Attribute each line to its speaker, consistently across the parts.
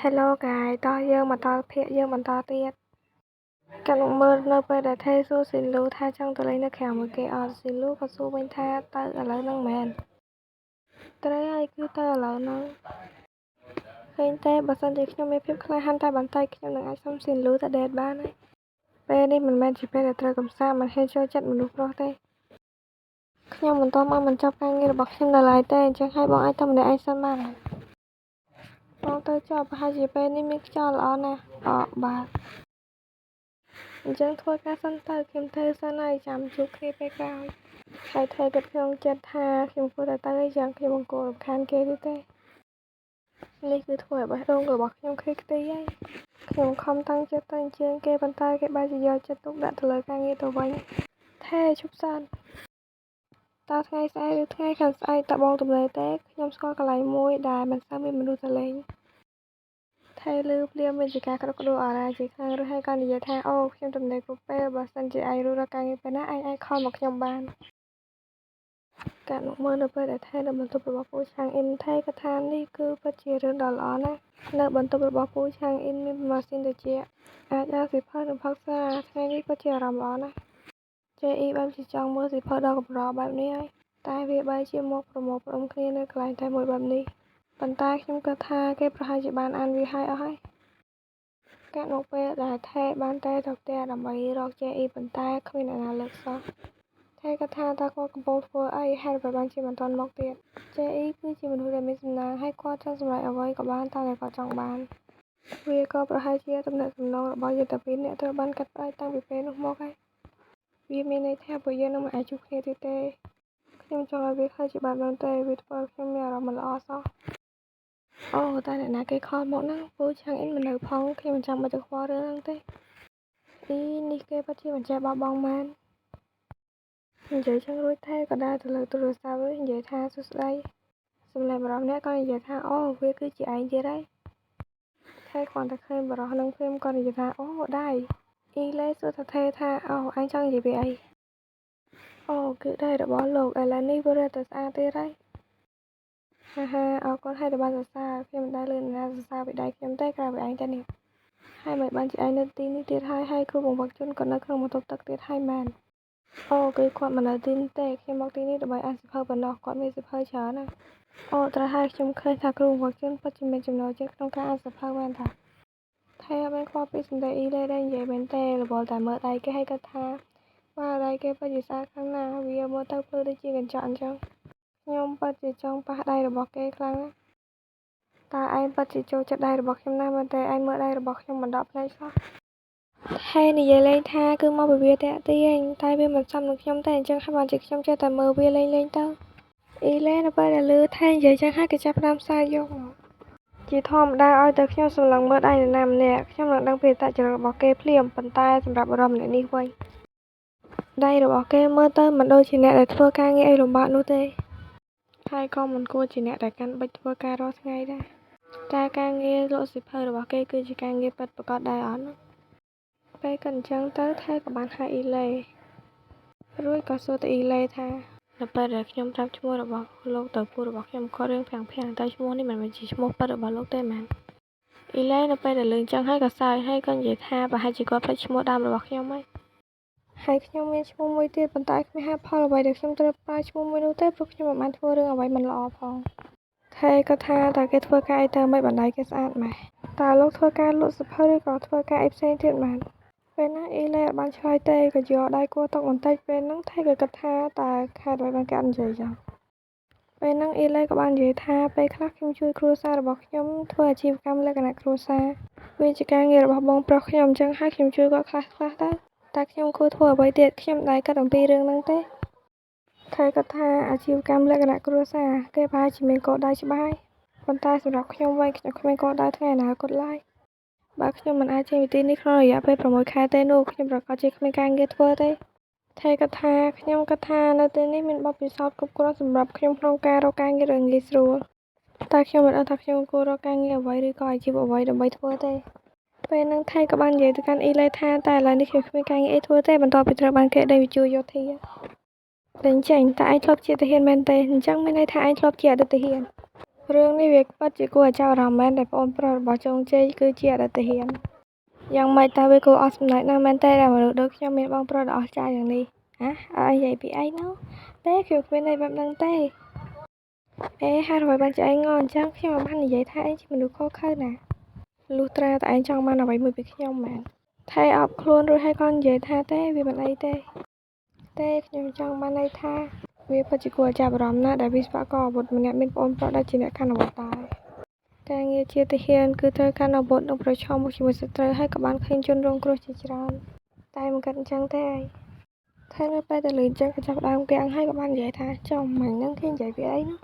Speaker 1: Hello guys តោះយើងមកដល់ភាគយើងបន្តទៀតកាត់មកមើលនៅពេលដែលថេសួរស៊ីនលូថាចង់ទៅលេងនៅក្រៅមួយគេអត់ស៊ីនលូក៏សួរវិញថាទៅឥឡូវហ្នឹងមែនត្រូវហើយគឺទៅឥឡូវហ្នឹងឃើញទេបើសិនជាខ្ញុំមានភាពក្លាហានតែបន្តិចខ្ញុំនឹងអាចសុំស៊ីនលូទៅ date បានហើយពេលនេះមិនមែនជាពេលដែលត្រូវកំសាន្តមិនហ៊ានចូលចិត្តមនុស្សប្រុសទេខ្ញុំមិនទាន់បានបញ្ចប់ការងាររបស់ខ្ញុំនៅឡើយទេអញ្ចឹងហើយបងអាចទៅម្នាក់ឯងសិនបានហើយបងទៅចុះប្រហែលជាពេលនេះមានខ្យល់ល្អណាស់អបាទអញ្ចឹងធ្វើការសិនទៅខ្ញុំទៅសិនហើយចាំជួបគ្នាពេលក្រោយហើយថេគិតក្នុងចិត្តថាខ្ញុំគួរតែទៅអីយ៉ាងខ្ញុំមិនគួររំខានគេទៀតទេនេះគឺធ្វើឲ្យបេះដូងរបស់ខ្ញុំខៀវខ្ទេចហើយខ្ញុំខំតាំងចិត្តទៅអញ្ជើញគេប៉ុន្តែគេបែរជាយកចិត្តទុកដាក់ទៅលើការងារទៅវិញថេឈប់សិនតើថ្ងៃស្អែកឬថ្ងៃខាងស្អែកតើបងទំនេរទេខ្ញុំស្គាល់កន្លែងមួយដែលមិនសូវមានមនុស្សទៅលេងថេលឺភ្លាមមានជាការក្តុកក្តួលអារ៉ាជាខ្លាំងរួចហើយក៏និយាយថាអូខ្ញុំទំនេរគ្រប់ពេលបើសិនជាឯងរួចរាល់ការងារពេលណាឯងអាច call មកខ្ញុំបានកាត់មកមើលនៅពេលដែលថេនៅបន្ទប់របស់ពូឆាងអ៊ីនថេក៏ថានេះគឺពិតជារឿងដ៏ល្អណាស់នៅបន្ទប់របស់ពូឆាងអ៊ីនមានម៉ាស៊ីនត្រជាក់អាចអានសៀវភៅនិងផឹកស្រាថ្ងៃនេះពិតជាអារម្មណ៍ល្អណាស់ជេអ៊ីបែបជាចង់មើលសៀវភៅដ៏កម្របែបនេះហើយតែវាបែរជាមកប្រមូលផ្ដុំគ្នានៅកន្លែងតែមួយបែបនេះប៉ុន្តែខ្ញុំគិតថាគេប្រហែលជាបានអានវាហើយអស់ហើយកាត់មកពេលដែលថេបានតែទៅផ្ទះដើម្បីរកជេអ៊ីប៉ុន្តែគ្មានអ្នកណាលើកសោះថេគិតថាតើគាត់កំពុងធ្វើអីហេតុអ្វីបានជាមិនទាន់មកទៀតជេអ៊ីគឺជាមនុស្សដែលមានសំណាងហើយគាត់ចង់សម្រេចអ្វីក៏បានតាមដែលគាត់ចង់បានវាក៏ប្រហែលជាទំនាក់ទំនងរបស់យើងទាំងពីរនាក់ត្រូវបានកាត់ផ្តាច់តាំងពីពេលនោះមកហើយវាមានន័យថាពួកយើងនឹងមិនអាចជួបគ្នាទៀតទេខ្ញុំចង់ឲ្យវាក្លាយជាបែបนั้นទេវាធ្វើឲ្យខ្ញុំមានអារម្មណ៍មិនល្អសោះអូតែអ្នកណាគេ call មកហ្នឹងពូឆាងអ៊ីនមិននៅផងខ្ញុំមិនចាំបាច់ទៅខ្វល់រឿងហ្នឹងទេអីនេះគេពិតជាមិនចេះបោះបង់មែននិយាយចឹងរួចថេក៏ដើរទៅលើទូរស័ព្ទវិញនិយាយថាសួស្តីសំឡេងបរិបម្នាក់ក៏និយាយថាអូវាគឺជាឯងទៀតហើយថេគ្រាន់តែឃើញបរិសនឹងភ្លាមក៏និយាយថាអូដៃអ៊ីលេសួរថាថេថាអូឯងចង់និយាយពីអីអូគឺដៃរបស់លោកឥឡូវនេះវារឹតតែស្អាតទៀតហើយហាហាអរគុណហើយដែលបានសរសើរខ្ញុំមិនដែលលឺនរណាសរសើរពីដៃខ្ញុំទេក្រៅពីឯងតែនេះហើយមិនបានជាឯងនៅទីនេះទៀតហើយហើយគ្រូបង្វឹកជនក៏នៅក្នុងបន្ទប់ទឹកទៀតហើយមែនអូគឺគាត់មិននៅទីនេះទេខ្ញុំមកទីនេះដើម្បីអានសៀវភៅប៉ុណ្ណោះគាត់មានសៀវភៅច្រើនណាស់អូត្រូវហើយខ្ញុំឃើញថាគ្រូបង្វឹកជនពិតជាមានចំណូលចិត្តក្នុងការអានសៀវភៅមែនតាថេអត់មានខ្វល់ពីសម្ដីអ៊ីលេដែលនិយាយមែនទេរវល់តែមើលដៃគេឲ្យគាត់ថាវ៉ាវដៃគេពិតជាស្អាតខ្លាំងណាស់វាមើលទៅភ្លឺដូចជាកញ្ចក់អញ្ចឹងខ្ញុំពិតជាចង់ប៉ះដៃរបស់គេខ្លាំងណាស់តើឯងពិតជាចូលចិត្តដៃរបស់ខ្ញុំណាស់មែនទេឯងមើលដៃរបស់ខ្ញុំមិនដកភ្នែកសោះថេនិយាយលេងថាគឺមកពីវាតាក់ទាញតែវាមិនសមនឹងខ្ញុំទេអញ្ចឹងហើយបានជាខ្ញុំចេះតែមើលវាលេងលេងទៅអ៊ីលេនៅពេលដែលលឺថេនិយាយចឹងហើយក៏ចាប់ផ្ដើមសើចយកមកជាធម្មតាឲ្យតែខ្ញុំសម្លឹងមើលដៃនរណាម្នាក់ខ្ញុំនឹងដឹងពីអត្តចរិតរបស់គេភ្លាមប៉ុន្តែសម្រាប់បុរសម្នាក់នេះវិញដៃរបស់គេមើលទៅមិនដូចជាអ្នកដែលធ្វើការងារអីលំបាកនោះទេហើយក៏មិនគួរជាអ្នកដែលកាន់បិចធ្វើការរាល់ថ្ងៃដែរតែការងារលក់សៀវភៅរបស់គេគឺជាការងារពិតប្រាកដដែរអត់ពេលគាត់អញ្ចឹងទៅថេក៏បានហៅអ៊ីលេរួចក៏សួរទៅអ៊ីលេថានៅពេលដែលខ្ញុំប្រាប់ឈ្មោះរបស់លោកទៅពូរបស់ខ្ញុំគាត់រឿងភាំងភាំងតែឈ្មោះនេះមិនមែនជាឈ្មោះពិតរបស់លោកទេមែនអ៊ីលេនៅពេលដែលលឺអញ្ចឹងហើយក៏សើចហើយក៏និយាយថាប្រហែលជាគាត់ភ្លេចឈ្មោះដើមរបស់ខ្ញុំហើយហើយខ្ញុំមានឈ្មោះមួយទៀតប៉ុន្តែគ្មានហេតុផលអ្វីដែលខ្ញុំត្រូវប្រើឈ្មោះមួយនោះទេព្រោះខ្ញុំមិនបានធ្វើរឿងអ្វីមិនល្អផងថេក៏ថាតើគេធ្វើការអីទៅមិនបណ្ដៃគេស្អាតម៉េះតើលោកធ្វើការលក់សៀវភៅឬក៏ធ្វើការអីផ្សេងទៀតមែនពេលហ្នឹងអ៊ីលេអត់បានឆ្លើយទេក៏យកដៃគួរទុកបន្តិចពេលហ្នឹងថេក៏គិតថាតើហេតុអ្វីបានគេអត់និយាយចឹងពេលហ្នឹងអ៊ីលេក៏បាននិយាយថាពេលខ្លះខ្ញុំជួយគ្រួសាររបស់ខ្ញុំធ្វើអាជីវកម្មលក្ខណៈគ្រួសារវាជាការងាររបស់បងប្រុសខ្ញុំអញ្ចឹងហើយខ្ញុំជួយគាត់ខ្លះខ្លះទៅតែខ្ញុំគួរធ្វើអ្វីទៀតខ្ញុំមិនដែលគិតអំពីរឿងហ្នឹងទេថេគាត់ថាអាជីវកម្មលក្ខណៈគ្រួសារគេប្រហែលជាមានគោលដៅច្បាស់ហើយប៉ុន្តែសម្រាប់ខ្ញុំវិញខ្ញុំគ្មានគោលដៅថ្ងៃអនាគតឡើយបើខ្ញុំមិនអាចចេញពីទីនេះក្នុងរយៈពេល6ខែទេនោះខ្ញុំប្រាកដជាគ្មានការងារធ្វើទេថេគាត់ថាខ្ញុំគិតថានៅទីនេះមានបទពិសោធន៍គ្រប់គ្រាន់សម្រាប់ខ្ញុំក្នុងការរកការងារដោយងាយស្រួលតែខ្ញុំមិនដឹងថាខ្ញុំគួររកការងារអ្វីឬក៏អាជីពអ្វីដើម្បីធ្វើទេពេលហ្នឹងថេក៏បាននិយាយទៅកាន់អ៊ីលេថាតែឥឡូវនេះខ្ញុំគ្មានការងារអីធ្វើទេបន្ទាប់ពីត្រូវបានគេដេញបញ្ជូនយោធាដេញចេញតែឯងធ្លាប់ជាទាហានមែនទេអញ្ចឹងមានន័យថាឯងធ្លាប់ជាអតីតទាហាន រឿងនេះវាពិតជាគួរឲ្យចាប់អារម្មណ៍មែនដែលប្អូនប្រុសរបស់ជងជ័យគឺជាអតីតទាហានយ៉ាងម៉េចតើវាគួរអស់សំណើចណាស់មែនទេដែលមនុស្សដូចខ្ញុំមានបងប្រុសដ៏អស្ចារ្យយ៉ាងនេះហ៎អត់និយាយពីអីណោះទេខ្ញុំគ្មានន័យបែបហ្នឹងទេអេហេតុអ្វីបានជាឯងងអញ្ចឹងខ្ញុំមិនបាននិយាយថាឯងជាមនុស្សខុសខើណាលុះត្រាតែឯងចង់បានអ្វីមួយពីខ្ញុំមែនថេអបខ្លួនរួចហើយក៏និយាយថាទេវាមិនអីទេទេខ្ញុំចង់បានន័យថាវាពិតជាគួរឲ្យចាប់អារម្មណ៍ណាស់ដែលវិស្វករអាវុធម្នាក់មានប្អូនប្រុសដែលជាអ្នកកាន់អាវុធដែរការងារជាទាហានគឺត្រូវកាន់អាវុធនិងប្រឈមមុខជាមួយសត្រូវហើយក៏បានឃើញជនរងគ្រោះជាច្រើនតែមិនគិតអញ្ចឹងទេអីថែនៅពេលតែលឺអញ្ចឹងក៏ចាប់ផ្ដើមគាំងហើយក៏បាននិយាយថាចំមិញហ្នឹងគេនិយាយពីអីនោះ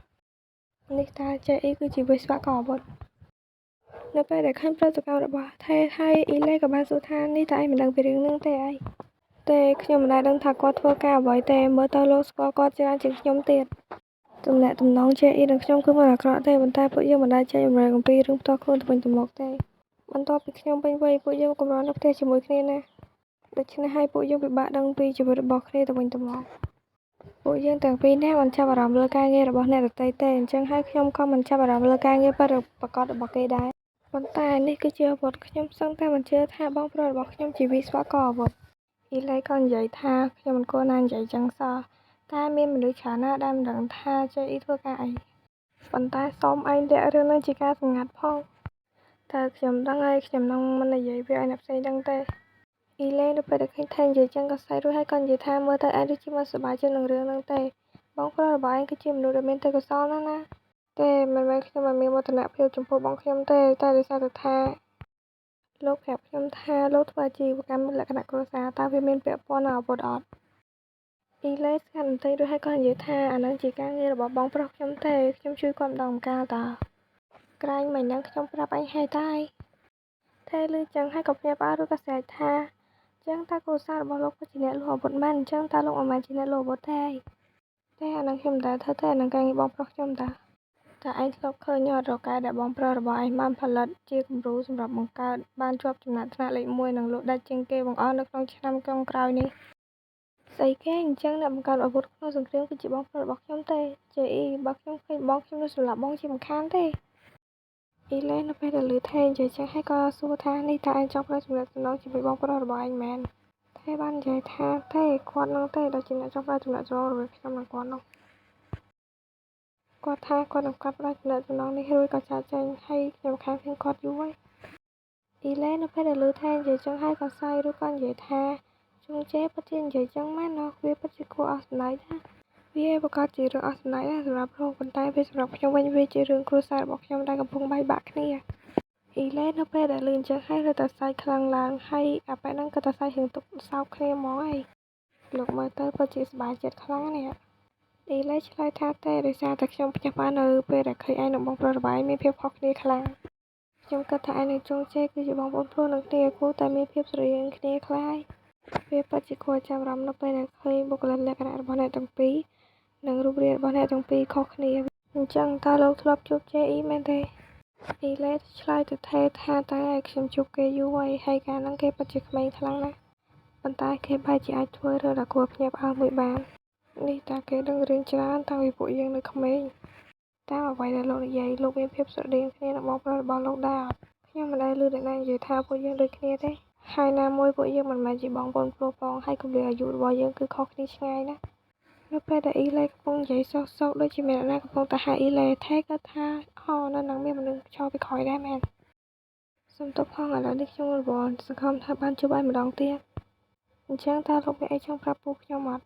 Speaker 1: នេះតើចេអ៊ីគឺជាវិស្វករអាវុធនៅពេលដែលឃើញប្រតិកម្មរបស់ថេហើយអ៊ីលេក៏បានសួរថានេះតើឯងមិនដឹងពីរឿងហ្នឹងទេអីទេខ្ញុំមិនដែលដឹងថាគាត់ធ្វើការអ្វីទេមើលទៅលោកស្គាល់គាត់ច្រើនជាងខ្ញុំទៀតទំនាក់ទំនងជេអ៊ីនិងខ្ញុំគឺមិនអាក្រក់ទេប៉ុន្តែពួកយើងមិនដែលចែករំលែកអំពីរឿងផ្ទាល់ខ្លួនទៅវិញទៅមកទេបន្ទាប់ពីខ្ញុំពេញវ័យពួកយើងកម្រនៅផ្ទះជាមួយគ្នាណាស់ដូច្នេះហើយពួកយើងពិបាកដឹងពីជីវិតរបស់គ្នាទៅវិញទៅមកពួកយើងទាំងពីរនាក់មិនចាប់អារម្មណ៍លើការងាររបស់អ្នកដទៃទេអញ្ចឹងហើយខ្ញុំក៏មិនចាប់អារម្មណ៍លើការងារពិតប្រាកដរបស់គេដែរប៉ុន្តែនេះគឺជាអាវុធខ្ញុំសឹងតែមិនជឿថាបងប្រុសរបស់ខ្ញុំជាវិស្វករអាវុធអ៊ីឡៃក៏និយាយថាខ្ញុំមិនគួរណានិយាយចឹងសោះតែមានមនុស្សច្រើនណាស់ដែលមិនដឹងថាជេអ៊ីធ្វើការអីប៉ុន្តែសូមឯងលាក់រឿងនឹងជាការសម្ងាត់ផងតើខ្ញុំដឹងហើយខ្ញុំនឹងមិននិយាយវាឲ្យអ្នកផ្សេងដឹងទេអ៊ីឡេនៅពេលដែលឃើញថេនិយាយចឹងក៏សើចរួចហើយក៏និយាយថាមើលទៅឯងដូចជាមិនសប្បាយចិត្តនឹងរឿងហ្នឹងទេបងប្រុសរបស់ឯងគឺជាមនុស្សដែលមានទេពកោសល្យណាស់ណាទេមិនមែនខ្ញុំមិនមានមោទនភាពចំពោះបងខ្ញុំទេតែដោយសារតែថាលោកប្រាប់ខ្ញុំថាលោកធ្វើអាជីវកម្មលក្ខណៈគ្រួសារតើវាមានពាក់ព័ន្ធនឹងអាវុធអត់អ៊ីឡេស្ងាត់បន្តិចរួចហើយក៏និយាយថាអានឹងជាការងាររបស់បងប្រុសខ្ញុំទេខ្ញុំជួយគាត់ម្ដងម្កាលតើក្រែងមិញហ្នឹងខ្ញុំប្រាប់ឯងហើយតើថេឮចឹងហើយក៏ភ្ញាក់ផ្អើលរួចក៏ស្រែកថាចឹងតើគ្រួសាររបស់លោកពិតជាអ្នកលក់អាវុធមែនអញ្ចឹងតើលោកមិនមែនជាអ្នកលក់អាវុធទេទេអានឹងខ្ញុំមិនដែលធ្វើទេអានឹងការងារបងប្រុសខ្ញុំតើតើឯងធ្លាប់ឃើញអត់រកែដែលបងប្រុសរបស់ឯងបានផលិតជាគំរូសម្រាប់បង្កើតបានជាប់ចំណាត់ថ្នាក់លេខ1និងលក់ដាច់ជាងគេបង្អស់នៅក្នុងឆ្នាំចុងក្រោយនេះស្អីគេអញ្ចឹងអ្នកបង្កើតអាវុធក្នុងសង្គ្រាមគឺជាបងប្រុសរបស់ខ្ញុំទេជេអ៊ីបើខ្ញុំឃើញបងខ្ញុំនឹងសម្លាប់បងជាមិនខានទេអ៊ីឡេនៅពេលដែលឮថេនិយាយចឹងហើយក៏សួរថានេះតើឯងចង់ផ្ដល់ចំណងជាមួយបងប្រុសរបស់ឯងមែនថេបាននិយាយថាទេគាត់នឹងទេដែលជាអ្នកចង់ផ្ដល់ចំណងរវាងខ្ញុំនិងគាត់នោះគាត់ថាគាត់នឹងកាត់ផ្ដាច់ចំណងនេះរួចក៏ចាកចេញហើយខ្ញុំខានឃើញគាត់យូរហើយអ៊ីឡេនៅពេលដែលឮថេនិយាយចឹងហើយក៏សើចរួចក៏និយាយថាជងជេពិតជានិយាយចឹងមែនណោះវាពិតជាគួរអស់សំណើចណាស់វាប្រកាសជារឿងអស់សំណើចណាស់សម្រាប់លោកប៉ុន្តែវាសម្រាប់ខ្ញុំវិញវាជារឿងគ្រួសាររបស់ខ្ញុំដែលកំពុងបែកបាក់គ្នាអ៊ីឡេនៅពេលដែលឮអញ្ចឹងហើយរឹតតែសើចខ្លាំងឡើងហើយអាប៉ែហ្នឹងក៏តែសើចរឿងទុកសោកគ្នាហ្មងហើយលោកមើលទៅពិតជាសប្បាយចិត្តខ្លាំងណាស់អ៊ីឡេឆ្លើយថាទេដោយសារតែខ្ញុំភ្ញាក់ផ្អើលនៅពេលដែលឃើញឯងនិងបងប្រុសរបស់ឯងមានភាពខុសគ្នាខ្លាំងខ្ញុំគិតថាឯងនិងជងជេគឺជាបងប្អូនព្រួសនឹងគ្នាគួរតែមានភាពស្រដៀងគ្នាខ្លះហើយវាពិតជាគួរឲ្យចាប់អារម្មណ៍នៅពេលដែលឃើញបុគ្គលិកលក្ខណៈរបស់អ្នកទាំងពីរនិងរូបរាងរបស់អ្នកទាំងពីរខុសគ្នាអញ្ចឹងតើលោកធ្លាប់ជួបជេអ៊ីមែនទេអ៊ីឡេឆ្លើយទៅថេថាតែខ្ញុំជួបគេយូរហើយហើយកាលហ្នឹងគេពិតជាក្មេងខ្លាំងណាស់ប៉ុន្តែគេបែរជាអាចធ្វើរឿងដ៏គួរភ្ញាក់ផ្អើលមួយបាននេះតើគេដឹងរឿងច្រើនតាំងពីពួកយើងនៅក្មេងតាមអ្វីដែលលោកនិយាយលោកមានភាពស្រដៀងគ្នានឹងបងប្រុសរបស់លោកដែរអត់ខ្ញុំមិនដែលឮអ្នកណានិយាយថាពួកយើងដូចគ្នាទេហើយណាមួយពួកយើងមិនមែនជាបងប្អូនព្រួសផងហើយគម្លាតអាយុរបស់យើងគឺខុសគ្នាឆ្ងាយណាស់នៅពេលដែលអ៊ីឡេកំពុងនិយាយសុកៗដូចជាមានអ្នកណាកំពុងតែហៅអ៊ីឡេថេក៏ថាអូនៅនឹងមានមនុស្សឈរពីក្រោយដែរមែនសុំទោសផងឥឡូវនេះខ្ញុំរវល់សង្ឃឹមថាបានជួបឯងម្ដងទៀតអញ្ចឹងតើលោកមានអីចង់ប្រាប់ពូខ្ញុំអត់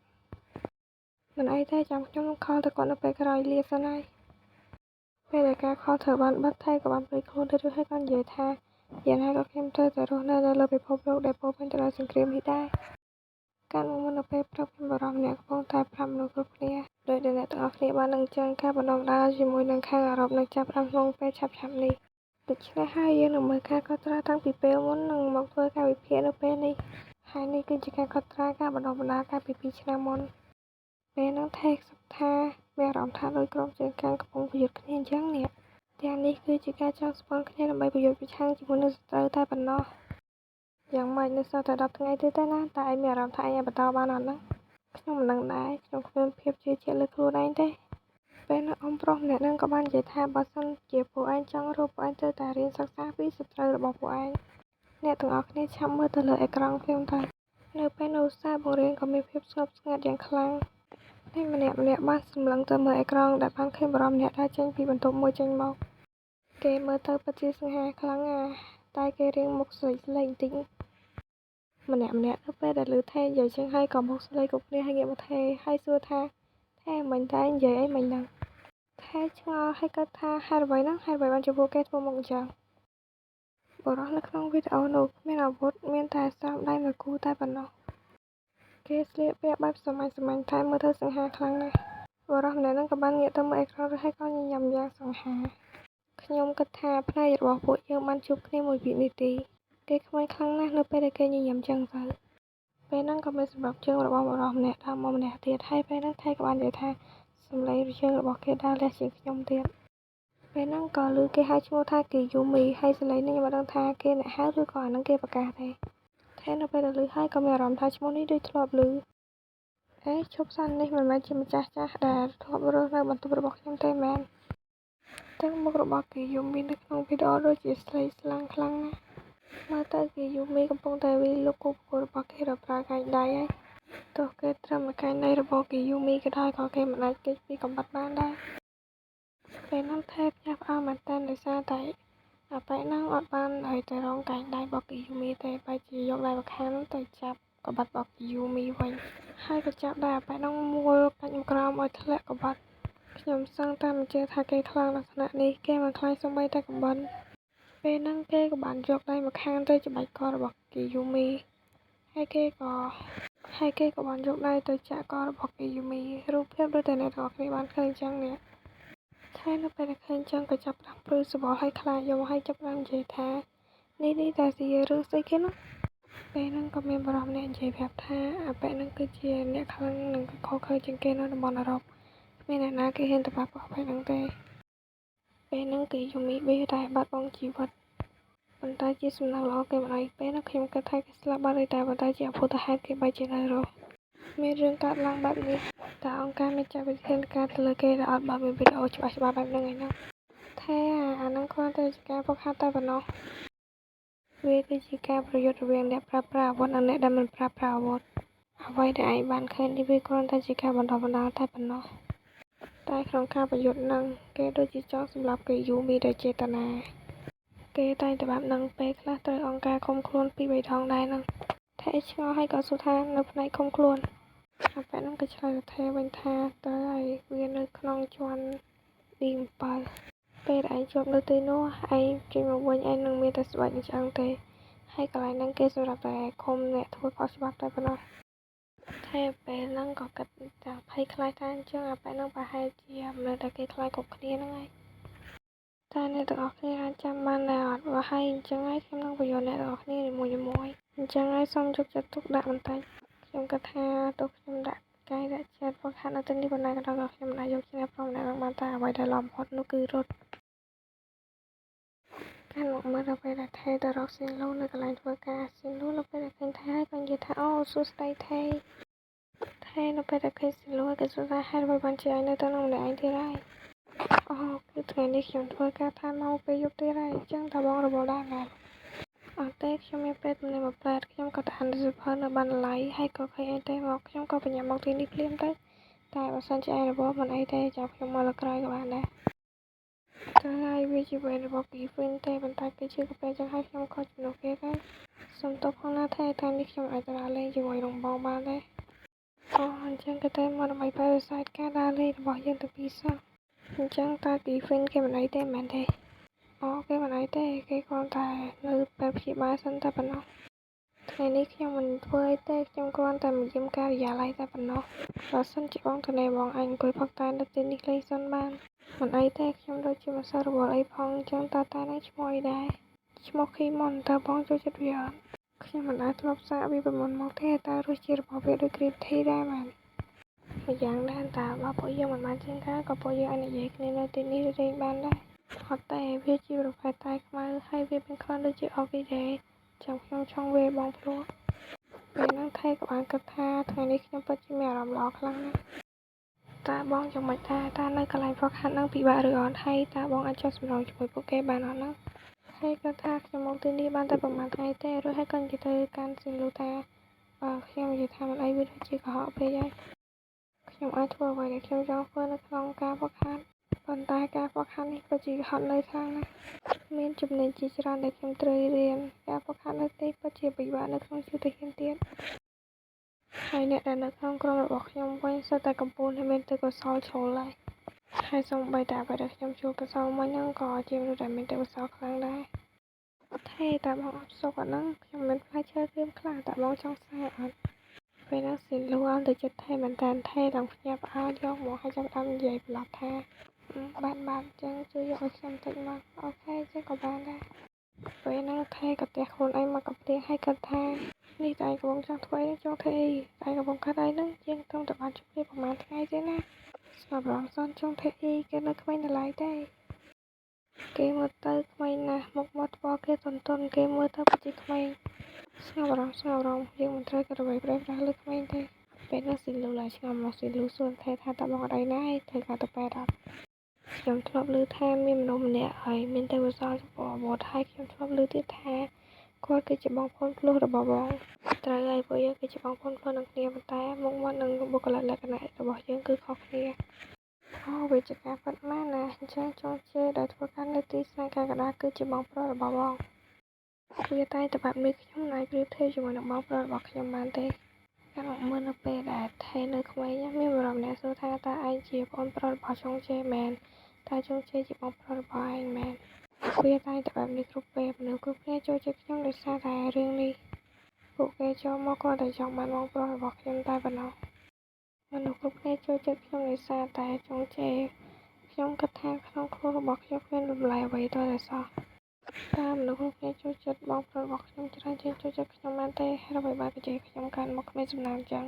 Speaker 1: មិនអីទេចាំខ្ញុំនឹងខលទៅគាត់នៅពេលក្រោយលាសិនហើយពេលដែលការខលត្រូវបានបិទថេក៏បានភ្លេចខ្លួនទៅរួចហើយក៏និយាយថាយ៉ាងណាក៏ខ្ញុំត្រូវតែរស់នៅនៅលើពិភពលោកដែលពោពេញទៅដោយសង្គ្រាមនេះដែរកាលមុននៅពេលព្រឹកខ្ញុំបារម្ភអ្នកកំពុងតែប្រាប់មនុស្សគ្រប់គ្នាដោយដែលអ្នកទាំងអស់គ្នាបានដឹងចឹងការបណ្ដុះបណ្ដាលជាមួយនឹងខាងអឺរ៉ុបនឹងចាប់ផ្ដើមក្នុងពេលឆាប់ៗនេះដូច្នេះហើយយើងនឹងមើលការកត់ត្រាតាំងពីពេលមុននិងមកធ្វើការវិភាគនៅពេលនេះហើយនេះគឺជាការកត់ត្រាការបណ្ដុះបណ្ដាលកាលពី2ឆ្នាំមុនពេលហ្នឹងថេសុខថាមានអារម្មណ៍ថាដូចក្រុមជើងកាងកំពុងប្រយុទ្ធគ្នាអញ្ចឹងនេះទាំងនេះគឺជាការចង់ស្ពន់គ្នាដើម្បីប្រយុទ្ធប្រឆាំងជាមួយនឹងសត្រូវតែប៉ុណ្ណោះយ៉ាងម៉េចនៅសល់តែ10ថ្ងៃទៀតទេណាតើឯងមានអារម្មណ៍ថាឯងអាចបន្តបានអត់ហ្នឹងខ្ញុំមិនដឹងដែរខ្ញុំគ្មានភាពជឿជាក់លើខ្លួនឯងទេ ពេលនោះអ៊ំប្រុសម្នាក់ហ្នឹងក៏បាននិយាយថាបើសិនជាពួកឯងចង់រស់ពួកឯងត្រូវតែរៀនសិក្សាពីសត្រូវរបស់ពួកឯងអ្នកទាំងអស់គ្នាឆាប់មើលទៅលើអេក្រង់ភ្លាមទៅនៅពេលនោះសាលបង្រៀនក៏មានភាពស្ងប់ស្ងាត់យ៉ាងខ្លាំងភ្នែកម្នាក់ៗបានសម្លឹងទៅមើលអេក្រង់ដែលបានឃើញបុរសម្នាក់ដើរចេញពីបន្ទប់មួយចេញមកគេមើលទៅពិតជាសង្ហាខ្លាំងណាស់តែគេរៀងមុខស្លេកស្លេកបន្តិចម្នាក់ៗនៅពេលដែលឮថេនិយាយចឹងហើយក៏មុខស្លេកគ្រប់គ្នាហើយងាកមកថេហើយសួរថាថេមិញតែនិយាយអីមិញហ្នឹងថេឆ្ងល់ហើយគិតថាហេតុអ្វីហ្នឹងហេតុអ្វីបានជាពួកគេធ្វើមុខអញ្ចឹងបុរសនៅក្នុងវីដេអូនោះគ្មានអាវុធមានតែស្រោមដៃមួយគូតែប៉ុណ្ណោះគេស្លៀកពាក់បែបសាមញ្ញៗតែមើលទៅសង្ហាខ្លាំងណាស់បុរសម្នាក់ហ្នឹងក៏បានងាកទៅមើលអេក្រង់រួចហើយក៏ញញឹមយ៉ាងសង្ហាខ្ញុំគិតថាភ្នែករបស់ពួកយើងបានជួបគ្នាមួយវិនាទីគេក្មេងខ្លាំងណាស់នៅពេលដែលគេញញឹមចឹងទៅពេលហ្នឹងក៏មានសម្រាប់ជើងរបស់បុរសម្នាក់ដើរមកម្នាក់ទៀតហើយពេលហ្នឹងថេក៏បាននិយាយថាសម្លេងជើងរបស់គេដើរលះជាងខ្ញុំទៀតពេលហ្នឹងក៏ឮគេហៅឈ្មោះថាគីយូមីហើយសម្លេងនេះខ្ញុំមិនដឹងថាគេអ្នកហៅឬក៏អាហ្នឹងគេប្រកាសទេថេនៅពេលដែលឮហើយក៏មានអារម្មណ៍ថាឈ្មោះនេះដូចធ្លាប់ឮអេឈប់សិននេះមិនមែនជាម្ចាស់ចាស់ដែលធ្លាប់រស់នៅបន្ទប់របស់ខ្ញុំទេមែនទាំងមុខរបស់គីយូមីនៅក្នុងវីដេអូដូចជាស្លេកស្លាំងខ្លាំងណាស់មើលទៅគីយូមីកំពុងតែវាយលុកគូប្រកួតរបស់គេដោយប្រើកែងដៃហើយទោះគេត្រឹមតែកែងដៃរបស់គីយូមីក៏ដោយក៏គេមិនអាចគេចពីកំបិតបានដែរពេលហ្នឹងថេភ្ញាក់ផ្អើលមែនទែនដោយសារតែអាប៉ែហ្នឹងអត់បានឲ្យទៅរងកែងដៃរបស់គីយូមីទេបែរជាយកដៃម្ខាងទៅចាប់កបាត់របស់គីយូមីវិញហើយក៏ចាប់ដៃអាប៉ែហ្នឹងមួលកាច់មកក្រោមឲ្យធ្លាក់កបាត់ខ្ញុំសឹងតែមិនជឿថាគេខ្លាំងដល់ថ្នាក់នេះគេមិនខ្លាចសូម្បីតែកំបិនពេលហ្នឹងគេក៏បានយកដៃម្ខាងទៅច្បាច់ករបស់គីយូមីហើយគេក៏បានយកដៃទៅចាក់ករបស់គីយូមីរូបភាពដូចតែអ្នកទាំងអស់គ្នាបានឃើញចឹងនេះថែនៅពេលដែលឃើញចឹងក៏ចាប់ផ្ដើមព្រឺសម្បុរហើយខ្លាចយកមកឲ្យចាប់ផ្ដើមនិយាយថានេះតែជារឿងស្អីគេនោះពេលហ្នឹងក៏មានបុរសម្នាក់និយាយប្រាប់ថាអាប៉ែហ្នឹងគឺជាអ្នកខ្លាំងនិងខុសខើជាងគេនៅតំបន់អឺរ៉ុបគ្មានអ្នកណាគេហ៊ានទៅប៉ះពាល់អាប៉ែហ្នឹងទេពេលហ្នឹងគេយូមីប៊ីតែបាត់បង់ជីវិតប៉ុន្តែជាសំណាងល្អគេមិនអីពេលនោះខ្ញុំគិតថាគេស្លាប់បាត់ហើយតែប៉ុន្តែជាអភូតហេតុគេបែរជានៅរស់មានរឿងកើតឡើងបែបនេះតើអង្គការមានចាត់វិធានការទៅលើគេដែលអត់បើមានវីដេអូច្បាស់ៗបែបហ្នឹងឯណោះថេអាហ្នឹងគ្រាន់តែជាការហ្វឹកហាត់តែប៉ុណ្ណោះវាគឺជាការប្រយុទ្ធរវាងអ្នកប្រើប្រាស់អាវុធនិងអ្នកដែលមិនប្រើប្រាស់អាវុធអ្វីដែលឯងបានឃើញនេះវាគ្រាន់តែជាការបណ្ដុះបណ្ដាលតែប៉ុណ្ណោះតែក្នុងការប្រយុទ្ធហ្នឹងគេដូចជាចង់សម្លាប់គេយូមីដោយចេតនាគេតែងតែបែបហ្នឹងពេលខ្លះត្រូវអង្គការឃុំខ្លួនពីរបីដងដែរហ្នឹងថេឆ្ងល់ហើយក៏សួរថានៅផ្នែកឃុំខ្លួនអាប៉ែហ្នឹងក៏ឆ្លើយទៅថេវិញថាត្រូវហើយវានៅក្នុងជាន់ D7 ពេលដែលឯងជាប់នៅទីនោះឯងចេញមកវិញឯងនឹងមានតែស្បែកនិងឆ្អឹងទេហើយកន្លែងហ្នឹងគេសម្រាប់តែឃុំអ្នកធ្វើខុសច្បាប់តែប៉ុណ្ណោះថេពេលហ្នឹងក៏គិតតែភ័យខ្លាចថាអញ្ចឹងអាប៉ែហ្នឹងប្រហែលជាមនុស្សដែលគេខ្លាចគ្រប់គ្នាហ្នឹងហើយតែអ្នកទាំងអស់គ្នាអាចចាំបានដែរអត់បើហើយអញ្ចឹងហើយខ្ញុំនឹងបញ្យល់អ្នកទាំងអស់គ្នានីមួយៗអញ្ចឹងហើយសូមយកចិត្តទុកដាក់បន្តិចខ្ញុំគិតថាទោះខ្ញុំដាក់កាយដាក់ចិត្តហ្វឹកហាត់នៅទីនេះប៉ុណ្ណាក៏ដោយក៏ខ្ញុំមិនអាចយកឈ្នះព្រមអ្នកនឹងបានតែអ្វីដែលល្អបំផុតនោះគឺរត់កាន់មកមើលដល់ពេលដែលថេទៅរកស៊ីនលូនៅកន្លែងធ្វើការស៊ីនលូនៅពេលដែលឃើញថេហើយក៏និយាយថាអូសួស្តីថេថេនៅពេលដែលឃើញស៊ីនលូហើយក៏សួរថាហេតុអ្វីបានជាឯងនៅទៅនឹងម្នាក់ឯងទៀតហើយអូគឺថ្ងៃនេះខ្ញុំធ្វើការថែមមកពេលយប់ទៀតហើយអញ្ចឹងតើបងរវល់ដែរមែនអត់ទេខ្ញុំមានពេលទំនេរមួយផ្លែតខ្ញុំក៏ទៅអានសៀវភៅនៅបណ្ណាល័យហើយក៏ឃើញឯងទេមកខ្ញុំក៏បញ្ញាមកទីនេះភ្លាមទៅតែបើសិនជាឯងរវល់មិនអីទេចាំខ្ញុំមកលើក្រោយក៏បានដែរត្រូវហើយវាជាវេនរបស់គីហ្វិនទេប៉ុន្តែគេជឿកាហ្វេចឹងហើយខ្ញុំក៏ជំនួសគេទៅសូមទោសផងណាថេថ្ងៃនេះខ្ញុំអាចទៅដើរលេងជាមួយនឹងបងបានទេអូអញ្ចឹងក៏តែមកដើម្បីបដិសេធការដើរលេងរបស់យើងទាំងពីរសោះអញ្ចឹងតើគីហ្វិនគេមិនអីទេមែនទេអូគេមិនអីទេគេគ្រាន់តែនៅពេលព្យាបាលសិនតែប៉ុណ្ណោះថ្ងៃនេះខ្ញុំមិនធ្វើអីទេខ្ញុំគ្រាន់តែមកយាមការិយាល័យតែប៉ុណ្ណោះបើសិនជាបងទំនេរបងអាចអង្គុយផឹកតែនៅទីនេះលេងសិនបានមិនអីទេខ្ញុំដូចជាមិនសូវរវល់អីផងអញ្ចឹងតើតែនឹងឈ្មោះអីដែរឈ្មោះឃីមុនតើបងចូលចិត្តវាអត់ខ្ញុំមិនដែលធ្លាប់សាកវាពីមុនមកទេតើរសជាតិរបស់វាដូច green tea ដែរមែនម្យ៉ាងដែរតើបើពួកយើងមិនបានចេញក្រៅក៏ពួកយើងអាចនិយាយគ្នានៅទីនេះលេងបានដែរអត់ទេវាជាប្រភេទតែខ្មៅហើយវាមានក្លិនដូចជាអគីដេចាំខ្ញុំឆុងវាបងភ្លក់ពេលហ្នឹងថេក៏បានគិតថាថ្ងៃនេះខ្ញុំពិតជាមានអារម្មណ៍ល្អខ្លាំងណាស់ តើបងយ៉ាងម៉េចដែរតើនៅកន្លែងហ្វឹកហាត់នឹងពិបាកឬអត់ហើយតើបងអាចចុះសម្រុងជាមួយពួកគេបានអត់ហ្នឹងថេគាត់ថាខ្ញុំមកទីនេះបានតែប្រហែលថ្ងៃទេរួចហើយគាត់និយាយទៅកាន់ស៊ីនលូថាបើខ្ញុំនិយាយថាមិនអីវាដូចជាកុហកពេកហើយខ្ញុំអាចធ្វើអ្វីដែលខ្ញុំចង់ធ្វើនៅក្នុងការហ្វឹកហាត់ប៉ុន្តែការហ្វឹកហាត់នេះពិតជាហត់នឿយខ្លាំងណាស់មានជំនាញជាច្រើនដែលខ្ញុំត្រូវរៀនការហ្វឹកហាត់នៅទីនេះពិតជាពិបាកនៅក្នុងជួរទាហានទៀតហើយអ្នកដែលនៅក្នុងក្រុមរបស់ខ្ញុំវិញសុទ្ធតែកំពូលអ្នកមានទេពកោសល្យជ្រុលដែរហើយសូម្បីតែអ្វីដែលខ្ញុំជួបម្សិលមិញហ្នឹងក៏ជាមនុស្សដែលមានទេពកោសល្យខ្លាំងដែរថេតើបងអត់សុខអត់ហ្នឹងខ្ញុំមានផ្លែឈើក្រៀមខ្លះតើបងចង់សាកអត់ពេលហ្នឹងស៊ីលូអន់ទៅចិត្តថេមែនតើថេឡើងភ្ញាក់ផ្អើលយកមកឲ្យចាប់ផ្ដើមនិយាយប្រាប់ថាបាទបាទអញ្ចឹងជួយយកឲ្យខ្ញុំតិចមក OK អញ្ចឹងក៏បានដែរពេលហ្នឹងថេក៏ទះខ្លួនឯងមកកំភ្លៀងឲ្យគាត់ថានេះតែឯងកំពុងចង់ធ្វើអីចង់ធ្វើអីតែឯងកំពុងកាត់អីហ្នឹងជាងត្រឹមតែបានជួបគ្នាប្រហែលថ្ងៃទេណាស្ងប់អារម្មណ៍សិនចង់ធ្វើអីគេនៅក្មេងនៅឡើយទេគេមើលទៅក្មេងណាស់មុខមាត់ថ្ពាល់គេទន់ទន់គេមើលទៅពិតជាក្មេងស្ងប់អារម្មណ៍ស្ងប់អារម្មណ៍យើងមិនត្រូវក៏អ្វីប្រេះប្រាស់លើក្មេងទេពេលនោះស៊ីលូឡើងឆ្ងល់មកស៊ីលូសួរថេថាតើបងអត់អីណាឯងត្រូវការទៅពេទ្យអត់ខ្ញុំធ្លាប់ឮថាមានមនុស្សម្នាក់ហើយមានទេពកោសល្យចំពោះអាវុធហើយខ្ញុំធ្លាប់ឮទៀតថាគាត់គឺជាបងប្អូនភ្លោះរបស់បងត្រូវហើយពួកយើងគឺជាបងប្អូនភ្លោះនឹងគ្នាប៉ុន្តែមុខមាត់និងបុគ្គលិកលក្ខណៈរបស់យើងគឺខុសគ្នាអូវាជាការពិតមែនណាអញ្ចឹងចុងជេដែលធ្វើការនៅទីស្នាក់ការកណ្ដាលគឺជាបងប្រុសរបស់បងវាតែតែបែបនេះខ្ញុំមិនអាចប្រៀបធៀបជាមួយនឹងបងប្រុសរបស់ខ្ញុំបានទេកាលមកមើលនៅពេលដែលថេនៅក្មេងមានបរិមម្នាក់សួរថាតើឯងជាប្អូនប្រុសរបស់ចុងជេមែនតើចុងជេជាបងប្រុសរបស់ឯងមែនវាតែតែបែបនេះគ្រប់ពេលមនុស្សគ្រប់គ្នាចូលចិត្តខ្ញុំដោយសារតែរឿងនេះពួកគេចូលមកគ្រាន់តែចង់បានបងប្រុសរបស់ខ្ញុំតែប៉ុណ្ណោះមនុស្សគ្រប់គ្នាចូលចិត្តខ្ញុំដោយសារតែចុងជេខ្ញុំគិតថាក្នុងខ្លួនរបស់ខ្ញុំគ្មានតម្លៃអ្វីទាល់តែសោះតើមនុស្សគ្រប់គ្នាចូលចិត្តបងប្រុសរបស់ខ្ញុំច្រើនជាងចូលចិត្តខ្ញុំមែនទេហើយអ្វីបានជាខ្ញុំកើតមកគ្មានសំណាងចឹង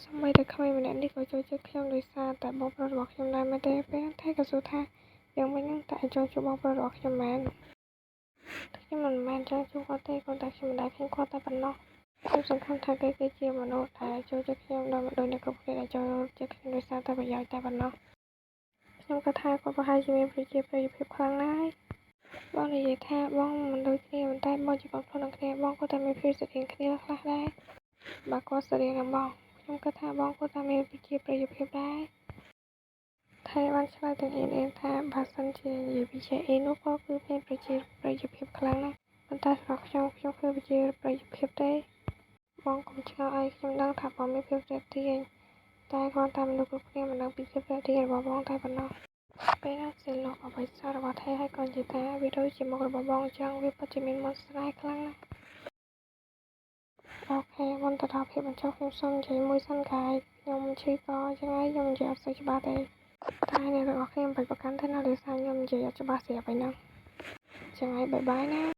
Speaker 1: សូម្បីតែក្មេងម្នាក់នេះក៏ចូលចិត្តខ្ញុំដោយសារតែបងប្រុសរបស់ខ្ញុំដែរមែនទេពេលហ្នឹងថេក៏សួរថាយ៉ាងម៉េចហ្នឹងតើចង់ជួបបងប្រុសរបស់ខ្ញុំមែនខ្ញុំមិនមែនចង់ជួបគាត់ទេគ្រាន់តែខ្ញុំមិនដែលឃើញគាត់តែប៉ុណ្ណោះខ្ញុំសង្ឃឹមថាគេគឺជាមនុស្សដែលចូលចិត្តខ្ញុំដោយមិនដូចអ្នកគ្រប់គ្នាដែលចូលចិត្តខ្ញុំដោយសារតែប្រយោជន៍តែប៉ុណ្ណោះខ្ញុំគិតថាគាត់ប្រហែលជាមានប្រជាប្រិយភាពខ្លាំងណាស់បងនិយាយថាបងមិនដូចគ្នាប៉ុន្តែបងជាបងប្រុសនឹងគ្នាបងក៏តែមានភាពស្រដៀងគ្នាខ្លះដែរបើគាត់ស្រដៀងនឹងបងខ្ញុំគិតថាបងក៏តែមានប្រជាប្រិយភាពដែរថេបានឆ្លើយទាំងអៀនៗថាបើសិនជានិយាយពីជេអ៊ីនោះក៏គឺមានប្រជាប្រិយភាពខ្លាំងណាស់ប៉ុន្តែសម្រាប់ខ្ញុំខ្ញុំគ្មានប្រជាប្រិយភាពទេបងកុំឆ្ងល់អីខ្ញុំដឹងថាបងមានភាពទាក់ទាញតែគ្រាន់តែមនុស្សគ្រប់គ្នាមិនដឹងពីភាពទាក់ទាញរបស់បងតែប៉ុណ្ណោះពេលនោះសិលុបអ្វីសរបស់ថេហើយក៏និយាយថាវាដូចជាមុខរបស់បងអញ្ចឹងវាពិតជាមានមន្តស្នេហ៍ខ្លាំងណាស់ OK មុនទៅដល់ភាពបញ្ចប់ខ្ញុំសូមនិយាយមួយសិនកាយខ្ញុំឈឺកអញ្ចឹងហើយខ្ញុំនិយាយអត់សូវច្បាស់ទេតែអ្នកទាំងអស់គ្នាមិនបាច់ប្រកាន់ទេណាដោយសារខ្ញុំនិយាយអត់ច្បាស់ស្រាប់ហើយហ្នឹងអញ្ចឹងហើយ bye bye ណា។